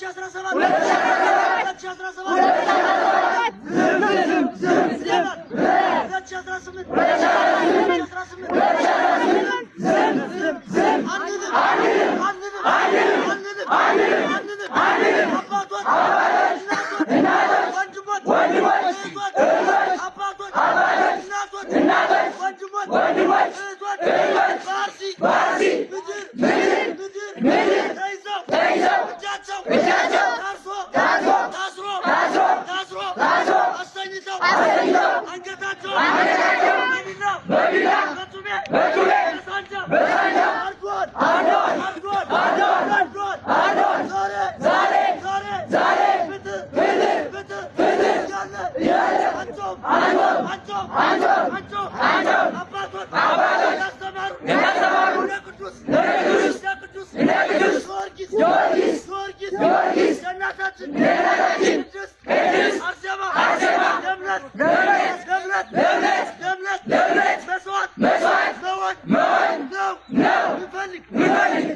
2017 2017 2018 2018 አንልም፣ አንልም፣ አንልም፣ አንልም፣ አንልም። አባቶች፣ እናቶች፣ ወንድሞች፣ እህቶች፣ አባቶች፣ እናቶች፣ ወንድሞች፣ እህቶች በአርሲ ምድር ምድር ተይዘው እጃቸው ታስሮ ታስሮ ታስሮ አስተኝተው አንገታቸው በቢላ በጩቤ በሳንጃ አርዷል፣ አርዷል፣ አርዷል። ዛሬ ዛሬ ዛሬ ፍትህ፣ ፍትህ፣ ፍትህ እያለ አንጮም፣ አንጮም፣ አንጮም፣ አባቶች ያስተማሩ እንደ ቅዱስ እንደ ቅዱስ ጊዮርጊስ ጊዮርጊስ ጊዮርጊስ የእናታችን ቅድስት አርሴማ ለእምነት ለእምነት ለእምነት ለእምነት መስዋዕት መሆን ነው ነው ምንፈልግ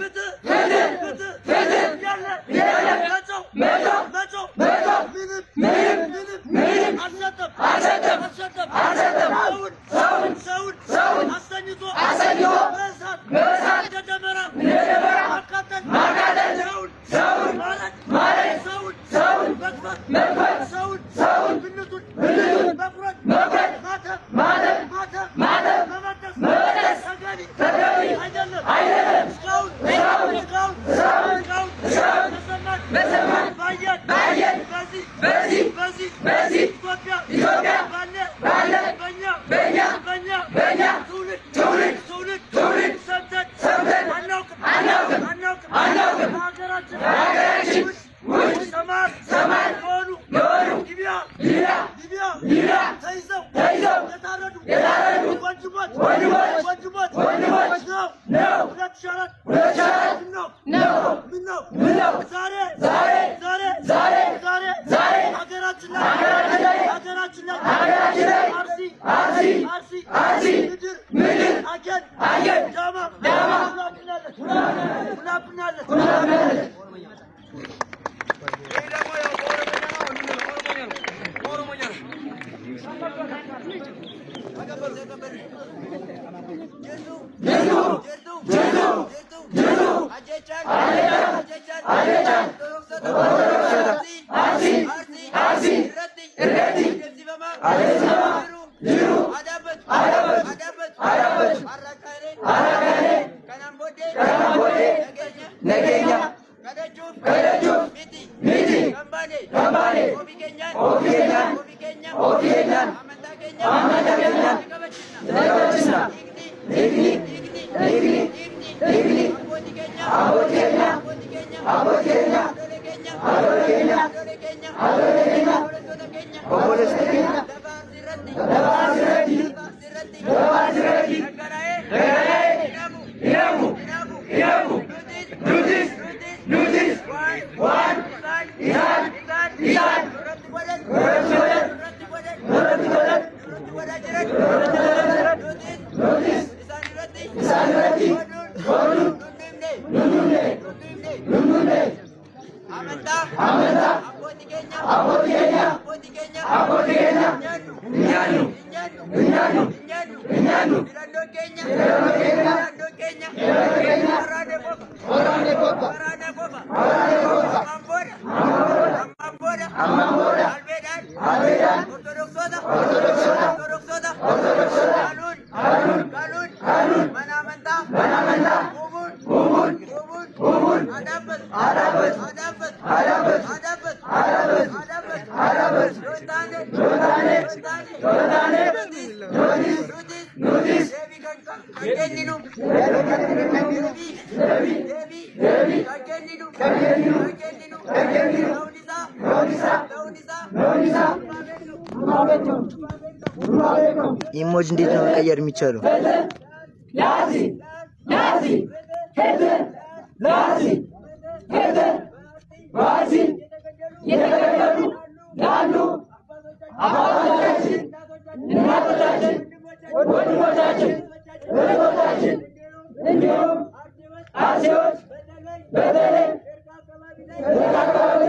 ፍትህ፣ ፍትህ፣ ፍትህ እያለ መጮህ መጮህ ምንም ምንም ምንም አልሰጠም፣ አልሰጠም፣ አልሰጠም፣ አልሰጠም። ሰውን ሰውን ሰውን ሰውን አስተኝቶ አስተኝቶ በእሳት በእሳት እንደ ደመራ እንደ ደመራ ማቃጠል ማቃጠል፣ ሰውን ሰውን ማረድ ማረድ፣ ሰውን ሰውን መግፈፍ መግፈፍ፣ ሰውን ሰውን ብልቱን ብልቱን መቁረጥ መቁረጥ፣ ማተብ ማተብ ማተብ ማተብ መበጠስ መበጠስ ተገቢ ተገቢ አይደለም፣ አይደለም። እስካሁን እስካሁን እስካሁን እስካሁን እስካሁን በሰማን በሰማን ባየን ባየን በዚህ በዚህ በዚህ በዚህ ኢትዮጵያ ኢትዮጵያ ባለ ባለ በእኛ በእኛ በእኛ በእኛ ትውልድ ትውልድ ትውልድ ትውልድ ሰምተን ሰምተን አናውቅም፣ አናውቅም፣ አናውቅም፣ አናውቅም። በሀገራችን በሀገራችን ውጭ ሰማር ሰማር የሆኑ የሆኑ ሊቢያ ሊቢያ ሊቢያ ሊቢያ ተይዘው ተይዘው የታረዱ የታረዱ ወንድሞች ወንድሞች ወንድሞች ወንድሞች ነው ነው 2004 2004 ነው ነው ምን ነው ምን ነው ዛሬ ዛሬ ዛሬ ዛሬ ዛሬ ዛሬ ሀገራችን ላይ ሀገራችን ላይ ሀገራችን ላይ ሀገራችን ላይ አርሲ አርሲ አርሲ አርሲ ምድር ምድር አገን አገን ዳማ ዳማ ሁላብናለች ሁላብናለች ሁላብናለች። ይህ ደግሞ ያው በኦሮምኛ ነው። ኦሮሞኛ ነው። ኦሮሞኛ ነው። ተቀበሉ። Jirtu, jirtu, jirtu, jirtu. Ajjechaan, ajjechaan, ajjechaan. Ortodoksota, Arsii, Arsii, Arsii. Irratti, irratti. Adeemsifamaa, adeemsifamaa. Jiru, jiru. Adaabbatu, adaabbatu, adaabbatu, adaabbatu. Har'a kaanee, kanaan booddee, kanaan booddee. Nageenya, nageenya. Kadhachuuf, kadhachuuf. Miti, miti. Kan baane, kan baane. Ofii keenyaan, ofii keenyaan, ofii keenyaan, ofii keenyaan. Amantaa keenya, amantaa keenyaan. Ni kabajna, ni kabajna. Dhiigni, dhiigni, dhiigni, dhiigni. Abbootii keenya, abbootii keenya, abbootii keenya, abbootii keenya. Haadholee keenya, haadholee keenya, haadholee keenya, haadholee keenya. Obboleessota keenya, obboleessota keenya. Lafa Arsii irratti, lafa Arsii irratti, lafa Arsii irratti, lafa Arsii irratti. Dhangala'ee, dhangala'ee. Hidhamu, hidhamu, hidhamu, hidhamu. Nutis, nutis, nutis. Waan, waan. Isaan, isaan, isaan, isaan. Nurratti godhan, nurratti godhan, nurratti godhan, nurratti godhan, nurratti godhaa jiran, nurratti godhaa jiran. Nutis, nutis. Isaan irratti, isaan irratti. Godhuun, godhuun. Nunnuumne, nunnuumne, nunnuumne, nunnuumne. Amantaa, amantaa. Abbootii keenya, abbootii keenya, abbootii keenya, abbootii keenya. Nyaannu, nyaannu, nyaannu, nyaannu, nyaannu, nyaannu. Filannoon keenya, filannoon keenya, filannoon keenya, filannoon keenya. Waraana qofa, waraana qofa, waraana qofa, waraana qofa. Ammaan booda, ammaan booda, ammaan booda. Albeedhaan, albeedhaan. Ortodoksota, ortodoksota, ortodoksota, ortodoksota. Kaluun, kaluun, kaluun, kaluun. Mana amantaa, mana amantaa. Uumuun, uumuun, uumuun, uumuun. Adaabbatu, adaabbatu, adaabbatu, adaabbatu, adaabbatu, adaabbatu, adaabbatu, adaabbatu. Yoo taane, yoo taane, yoo taane, yoo taane. Nutis, nutis, nutis. Deebii kan kan kenninu, deebii, deebii, deebii kan kenninu, kan kenninu, kan kenninu, kan kenninu. Ta'uun isaa, ta'uun isaa, ta'uun isaa, ta'uun isaa. Emoji እንዴት ነው መቀየር የሚቻለው? ለአርሲ፣ ለአርሲ፣ ፍትህ ለአርሲ፣ ፍትህ በአርሲ የተገደሉ ላሉ አባቶቻችን፣ እናቶቻችን፣ ወንድሞቻችን፣ እህቶቻችን እንዲሁም አርሲዎች በተለይ ርቅ አካባቢ